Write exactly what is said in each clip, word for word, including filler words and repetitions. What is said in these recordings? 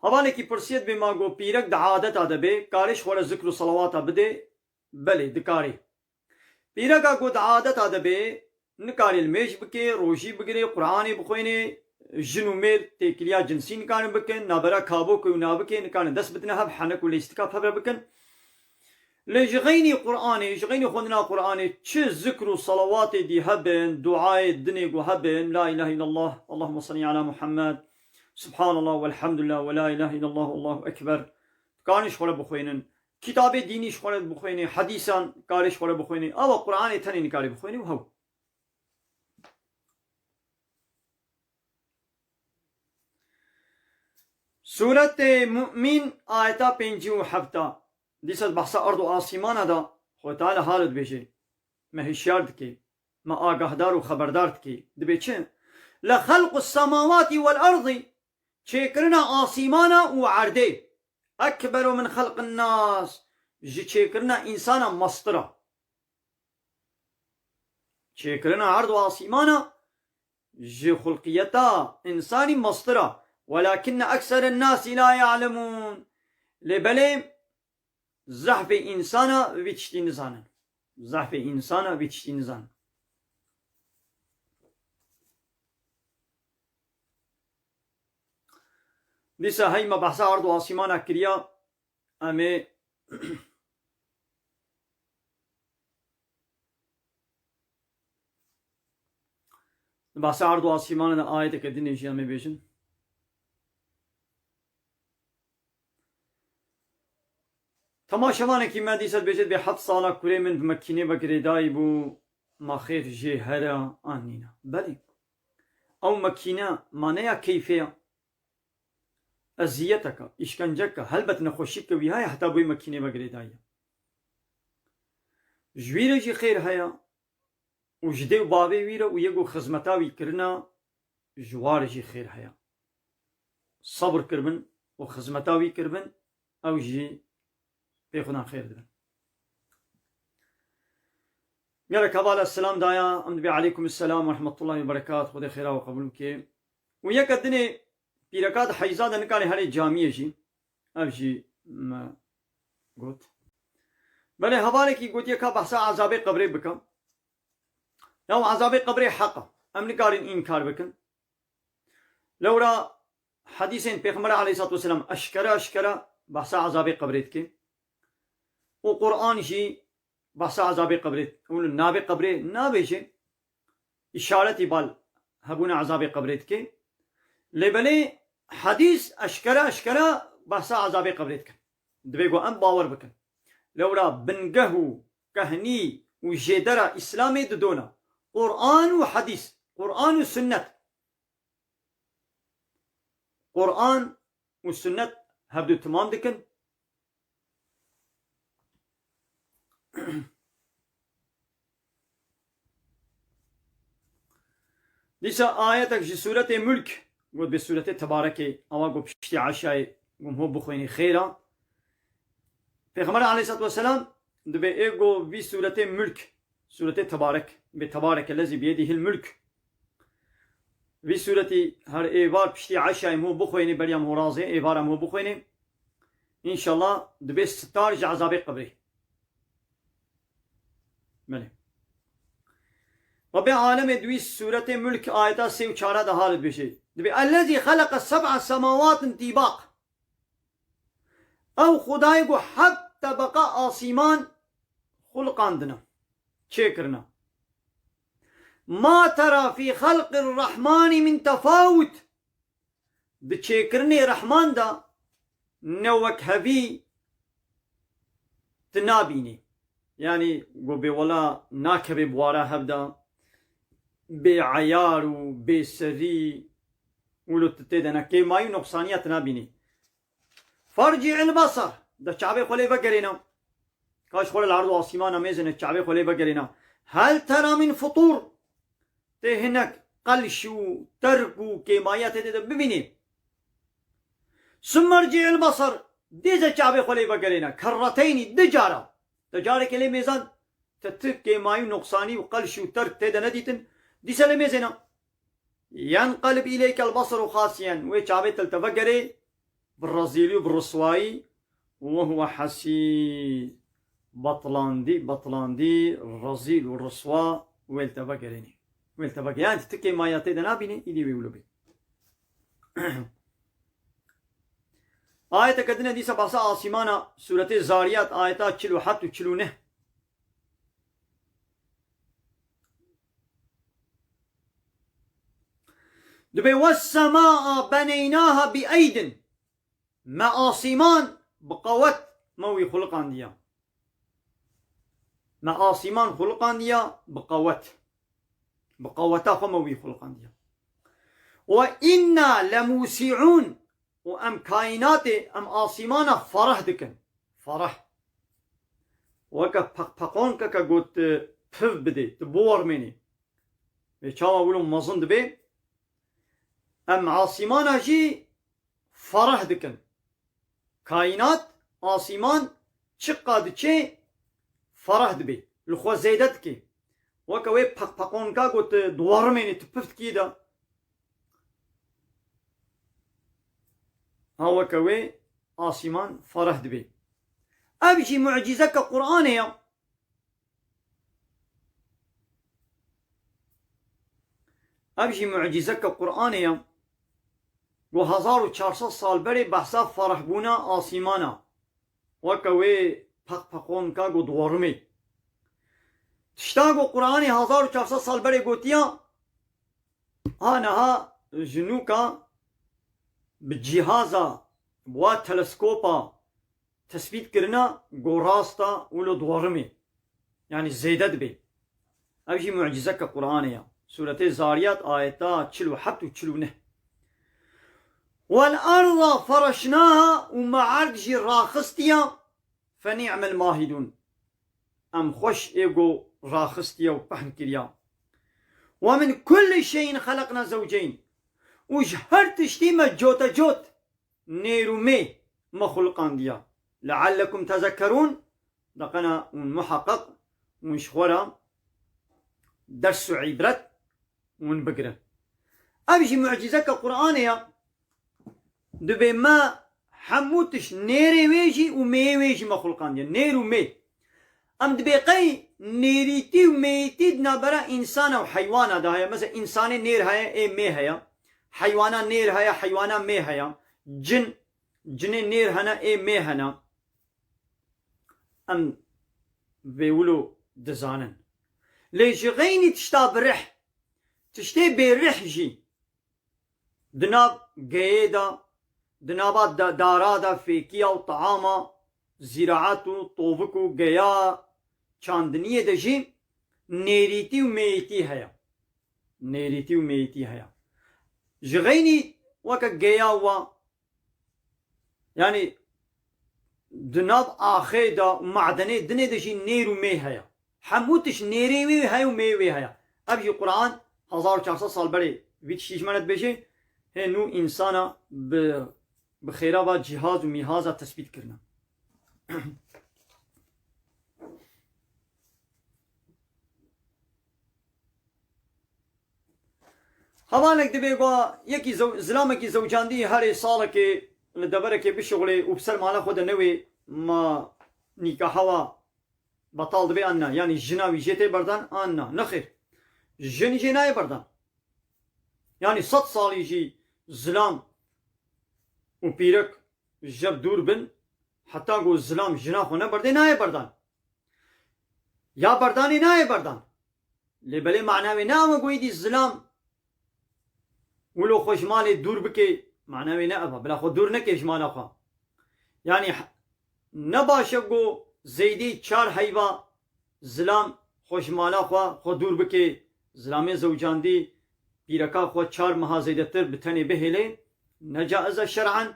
Hevalekî pirsiyê dibê, ma got pîrek di adeta de bê, karê ji xwe re zikr û salawata bidê? Belê, dikarê. Pîreka ku di adeta de bê, nikarê limêj bike, rojî bigire, Qur'anê bixwêne, jin û mêr têkiliya cinsî nikarin bikin, navbera kabokê û navikê nikarin dest bidine hev, henek û lêstika bi hev re bikin. Lê ji xeynî Qur'anê, ji xeynî xwendina Qur'anê çi zikr û salawatê dî hebin, duayê dinê ku hebin, La ilahe illallah, Allahümme salli ala Muhammed, Subhanallah, velhamdülillah, ve la ilahe illallah, Allahu ekber. Dikarin ji xwe re bixwênin. Kitabê dînî ji xwe re bixwênê, hedîsan karê ji xwe re bixwênê. Awa Qur'anê tenê nikarê bixwênê û hew. Sûretê Mu'min, ayeta pêncî û hefta. Dîsa di behsa erd û asîmana de Xwedê Teala hale dibêje, me hişyar dike, me agahdar û xeberdar dike. Dibê çi? Le xelqu semawati vel erdî, çêkirina asîmana û erdê, ekberu min xelqin nas, ji çêkirina însana mestir a. Çêkirina erd û asîmana ji xulqiyeta însanî mestir a. Welakinne ekseren nasi la ya'lemûn. Lê belê zehfê însana vî tiştî nizanin. Zehfê însana vî tiştî nizanin. Dîsa hey me behsa erd û asîmana kiriya, em ê Di behsa erd û asîmana de ayeteke din jî em ê bêjin. Temaşevanekî me dîsa dibêje, dibê heft sala kurê min bi mekînê ve girêdayî bû, ma xêr jê here an nîne? Belê. Ew mekîne ma ne ya keyfê ya. Eziyeteke, îşkenceke, helbet nexweşîke wî heye heta bo wê mekînê ve girêdayî ye. Ji wî re jî xêr heye û ji dê û bavê wî re û yê ku xizmeta wî kirine, ji wa re jî xêr heye. Sebir kiribin û xizmeta wî kiribin, ew jî pê xwe dan xêr dibin. Gelek hevala selam daya, em dibê aleykum selam ve rahmetullahi ve berekat, Xwedê xêra we qebûl bike. Û yeke dinê pîreka di heyza de nikare herê camiyê jî, ev jî me got. Belê hevalekî gotiye ka behsa ezabê qebrê bike. Ya û ezabê qebrê heq e. Em nikarin înkar bikin. Lewra hedîsên Pêxemberê aleyhissalatu vesselam eşkere eşkere behsa ezabê qebrê dike. Û Qur'an jî behsa ezabê qebrê, û li navê qebrê nabêje, îşaretî bal hebûna ezabê qebrê dike. Lê belê hedîs eşkere eşkere behsa ezabê qebrê dike. Divê ku em bawer bikin. Lewra bingeh û kehnî û jêdera Îslamê didona. Qur'an û hedîs. Qur'an û sunnet. Qur'an û sunnet hevdu timam dikin. Dîsa ayetek ji sûretê Mulk, got bê sûretê Tebarekê, ewa got piştî eşayê got hûn bixwînî xêr a. Pêxember aleyhissalatu vesselam dibê ê got vî sûretê Mulk, sûretê Tebarek, bê Tebareke lezî biyedîhil mulk. Vî sûretî her êvar piştî eşayê em hû bixwênê, beriya em hû razê, êvara em hû bixwênê. Înşallah dibê sitar ji ezabê qebrê. Belê. Rabbê alemê di wî sûretê Mulk ayeta sê û çara de hale dibêje. Dibê, "Ellezî xeleqe seb'a semawatin tîbaq." Ew Xwedayê ku heft tebeqa asîman xulqandine, çêkirine. "Ma tera fî xelqir rehmanî min tefawut." Di çêkirinê Rehman de ne wek hevî tu nabînî. Yanî, go bê wela nakeve bi wara hev de, bê eyar û bê serî, wilo tu tê de ne kêmayî û noqsaniya tu nabînî. Ferci'il basar, de çavê xwe lê vegerêne. Ka ji xwe re li erd û asîmana mêzine, çavê xwe lê vegerêne. Hel tera min futur, tê hinek qelş û terk û kêmayiya tê de bibînî. Summerci'il basar, dê ze çavê xwe lê vegerêne. Kerreteynî, di cara. Te carekê lê mêzan, te ti kêmayî û noqsanî û qelş û terk tê de nedîtin. Dîse lê mêzêne. Yenqelib îleykel basaru xasiyen, wê çavê te li te vegerê, bi rezîlî û bi riswayî, وهو حسير. Betlandî, betlandî, rezîl û riswa wê li te vegerênî. Wê li te vegerê. Yani ti kêmaya tê de nabînî, îdî wê wilo bê. Ayeteke din e dîsa behsa asîmana, Sûretê Zariyat, ayeta çil û heft û çil û neh. Dibê, "والسماء بنيناها بأيد." Me asîman bi qewet me wî xuliqandiya. Me asîman xuliqandiya bi qewet. Bi qeweta xwe me wî xuliqandiya. "وإنا لموسعون." Û em kaînatê, em asîmana fereh dikin. Fereh. Weke peqpeqonkeke got, tu piv bidê, tu biwermênî. Vê çawa wilo mezin dibê? Em asîmana jî fereh dikin. Kaînat, asîman çiqa diçê fereh dibê. Li xwe zêde dikê. Weke wê peqpeqonka got, tu diwermênî, tu piv dikî de. Ha weke wê asîman fereh dibê. Ev jî mucîzeke Qur'anê ya. Ev jî mucîzeke Qur'anê ya. Ku hezar û çar sed sal berê behsa ferehbûna asîmana. Weke wê peqpeqonka ku diwerimê. Tişta ku Qur'anê hezar û çar sed sal berê gotiya, ha niha ji nûka bi cîhaza, bi wa teleskopa, tesbît kirina ku rast e, wilo diwerimê. Yanî zêde dibê. Ev jî mucîzeke Qur'anê ya. Sûretê Zariyat, ayeta çil û heft û çil û neh. "والأرض فرشناها", û me erd jî raxistiya, "فنعم الماهدون." Em xweş ê ku raxistiya û pehn kiriya. "ومن كل شيء خلقنا زوجين." Û ji her tiştî me cotecot nêr û mê me xuliqandiya. "لعلكم تذكرون", deqena hûn muheqeq, hûn ji xwe re ders û îbret hûn bigirin. Ev jî mucîzeke Qur'anê ya. Dibê me hemû tişt nêrê wê jî û mêyê wê jî me xuliqandiye. Nêr û mê. Em dibê qey nêrîtî û mêyîtî di navbera însana û heywana de heye. Mesela însanê nêr heye, ê mê heye. Heywana nêr heye, heywana mê heye. Cin, cinê nêr hene, ê mê hene. Em vê wilo dizanin. Lê ji xeynî tişta bi rih, tiştê bê rih jî di nav geyê de, di nava da-, dara de, fêkiya û teama, zîraet û tovik û geya çandiniyê de jî nêrîtî û mêyîtî heye. Nêrîtî û mêyîtî heye. Ji xeynî weke geya wa, yanî di nav axê de û madenê dinê de jî nêr û mê heye. Hemû tişt nêrê wê heye û mê wê heye. Ev jî Quran hezar û çar sed sal berê vî tiştî ji me re dibêje, hê nû însana bi, bi xêra va cîhaz û mîhaza tesbît kirine. Hevalek dibê ku yekî zew-, zilamekî zewcandî herê salekê li deverekê bişuxulê û bi ser mala xwe de newê, ma nîkaha wa betal dibe an na? Yanî jina wî jê tê berdan an na? Nexêr. Jin jê nayê berdan. Yanî sed salî jî zilam û pîrek ji hev dûr bin, heta ku zilam jina xwe neberdê, nayê berdan. Ya berdanê nayê berdan. Lê belê mana wê ne ew e ku êdî zilam wilo xwe ji malê dûr bike, mana wê ne ev e. Bila xwe dûr neke ji mala xwe. Yanî h-, ne baş e ku zêdî çar heyva zilam xwe ji mala xwe, xwe dûr bike, zilamê zewcandî pîreka xwe çar meha zêdetir bi tenê bihêlê, ne caiz e şer'an,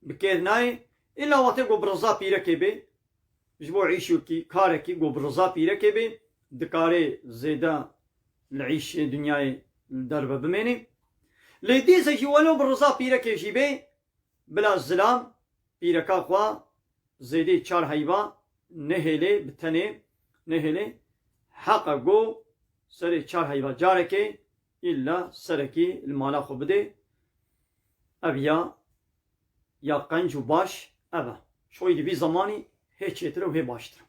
bi kêr nayê, îlla wextê ku bi riza pîrekê bê, ji bo îşokî, karekî ku bi riza pîrekê bê, dikarê zêde li îşê dinyayê li derve bimênê. Lê dîse jî welo bi riza pîrekê jî bê, bila zilam pîreka xwe zêdê çar heyva nehêlê, bi tenê nehêlê. Heq e ku serê çar heyva carekê îlla serekî li mala xwe bidê. Ev ya ya qenc û baş ev e. Ji xwe di vî zemanî hê çêtir e û hê baştir e.